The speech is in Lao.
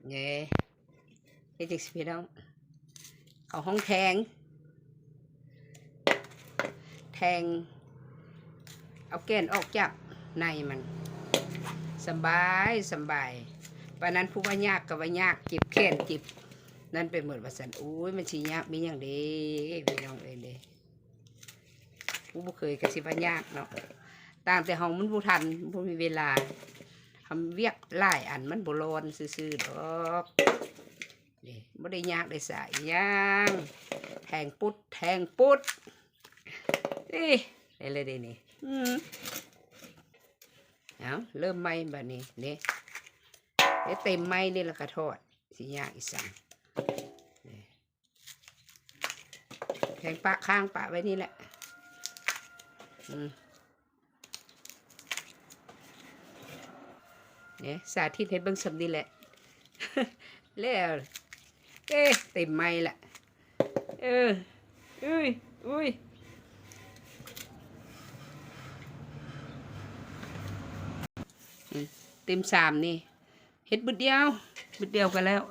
ເອີ ເຮັດຈັ່ງຊີ້ພີ່ນ້ອງ ເອົາຫ້ອງແທງ ແທງ ເອົາແກ່ນອອກຈາກໃນມັນ ສຳບາຍ ສຳບາຍ. ປານນັ້ນຜູ້ວ່າຍາກກໍວ່າຍາກ ເຈັບແຂນເຈັບນັ້ນໄປໝົດວ່າຊັ້ນ. ໂອ້ຍ ມັນຊິຍາກມີຫຍັງເດ້ພີ່ນ້ອງເອີຍເດ້. ຜູ້ບໍ່ເຄີຍກໍຊິວ່າຍາກເນາະ ຕ່າງແຕ່ເຮົາມັນບໍ່ທັນ ບໍ່ມີເວລາ ທຳວຽກຫຼາຍອັນມັນບໍ່ຮ້ອນຊື່ໆດອກ. ນີ້ ບໍ່ໄດ້ຍາກໄດ້ສາອີຫຍັງ ແທງປຸດ ແທງປຸດ. ເອີ ໄດ້ແລ້ວເດ້ນີ້ ອືມ ເອົາ ເລີ່ມໃໝ່ບາດນີ້ ນີ້ ເຮັດເຕັມໄມ້ນີ້ ແລ້ວກໍທອດ ຊິຍາກອີ່ສັງ. ນີ້ ແທງປະ ຄ້າງປະໄວ້ນີ້ແຫຼະ ອືມ. ນີ້ ສາທິດໃຫ້ເບິ່ງສ່ຳນີ້ແຫຼະ ແລ້ວ ເອີ ເຕັມໄມ້ລະ ເອີ ອຸ້ຍ ອຸ້ຍ ອືມ ເຕັມສາມນີ້ ເຮັດບຶດດຽວ ບຶດດຽວກໍແລ້ວ.